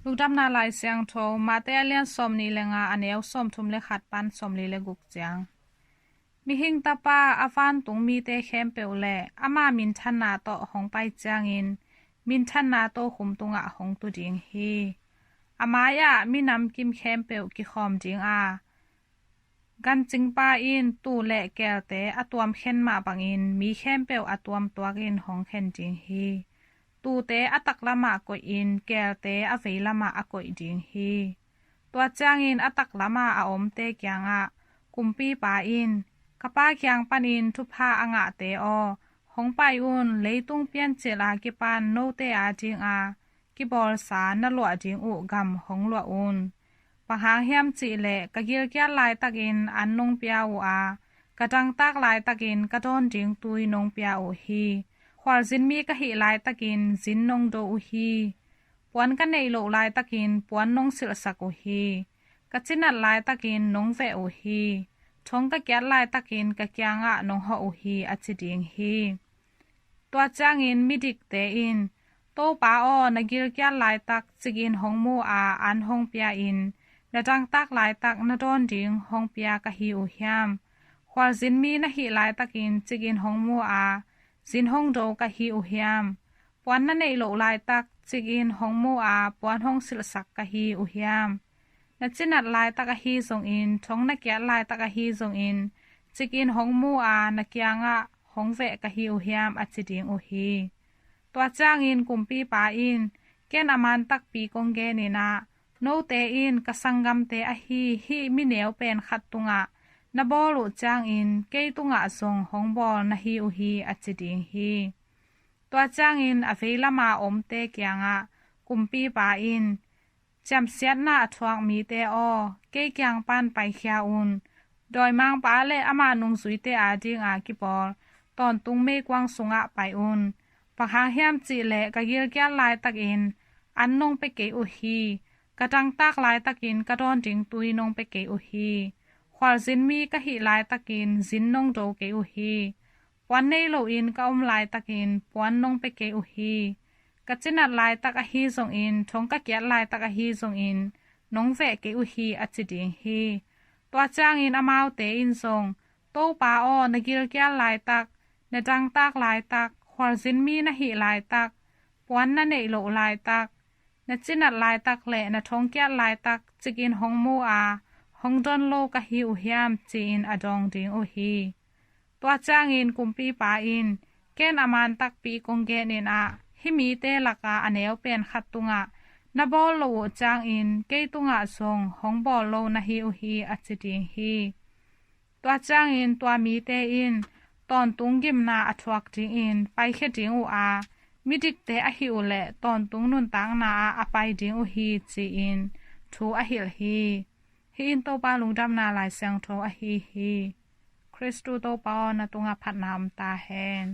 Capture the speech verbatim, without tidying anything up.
Lungdamna Lai Siangtho, Mate a lian sawmnih le nga, a neu sawmthum le khat pan sawmli le guk ciang. Mihing Tapa a vantung mite khempeuh le ama minthanna tawh hong pai ciangin, minthanna tokhum tungah hong tu ding hi. A mai-ah minam kim khempeuh kikhawm ding a, gancingpa in tuu le keelte a tuam khen mah bangin mi khempeuh a tuam tuakin hong khen ding hi. Tuute a taklamah koihin, keelte a veilamah a koih ding hi. Tua ciangin a taklama a omte kiangah Kumpipa in, "Ka Pa kiang panin thupha a ngahte aw, hong pai un, leitung piancil a kipan note a dinga kibawlsa na luah ding uh gam hong luah un. Bang hang hiam cihleh ka gilkial laitakin an nong pia uh a, ka dangtak laitakin ka dawn ding tui nong pia uh hi. Khualzin mi ka hih laitakin zin nong do uh hi. Puan ka neih loh laitakin puan nong silhsak uh hi. Ka cinat laitakin nong veh uh hi. Thong ka kiat laitakin ka kiangah nong hawh uh hi," a ci ding hi. Tua ciangin midikte in, "Topa aw, na gilkial laitak cikin hong mu a an hong pia-in, na dangtak laitak na dawn ding hong pia ka hi uh hiam? Khualzin mi na hih laitakin cikin hong mu a zin hong do ka hi uh hiam? Puan na neih loh laitak cikin hong mu a puan hong silhsak ka hi uh hiam? Na cinat laitak ahi zongin, thong na kiat laitak ahi zongin, cikin hong mu a na kiangah hong veh ka hi uh hiam?" a ci ding uh hi. Tua ciangin Kumpipa in, "Ken a man takpi kong genin ah, note in ka sanggamte ahi hih mi neu pen khat tungah na bawl uh ciangin kei tungah zong hong bawl na hi uh hi," a ci ding hi. Tua ciangin a veilama omte kiangah Kumpipa in, "Ciamsiatna a thuak mite aw, kei kiang pan paikhia un. Dawimangpa le ama nungzuite a dinga kibawl tawntung meikuang sungah pai un. Bang hang hiam cihleh ka gilkial laitakin an nong pia kei uh hi. Ka dangtak laitakin ka dawn ding tui nong pia kei uh hi. Khualzin mi ka hih laitakin zin nong do kei uh hi. Puan nei loin ka om laitakin puan nong pia kei uh hi. Ka cinat laitak ahi zongin, thong ka kiat laitak ahi zongin, nong veh kei uh hi," a ci ding hi. Tua ciangin amaute in zong, "Topa aw, na gilkial laitak, na dangtak laitak, khualzin mi na hih laitak, puan na neih loh laitak, na cinat laitak le na thongkiat laitak cikin hong mu a hong don lo ka hi uh hiam?" ci-in a dawng ding uh hi. Tua ciangin Kumpipa in, "Ken a man takpi kong genin ah, hih mite laka a neu pen khat tungah na bawl lo uh ciangin kei tungah zong hong bawl lo na hi uh hi," a ci ding hi. Tua ciangin tua mite in tawntung gimna a thuak dingin paikhia ding uh a, midikte ahi uh leh tawntung nuntakna ah a pai ding uh hi, ci-in thu a hilh hi. Hih in Topa Lungdamna Lai Siangtho ahi hi. Khristu Topa aw, na tungah phatna om ta hen.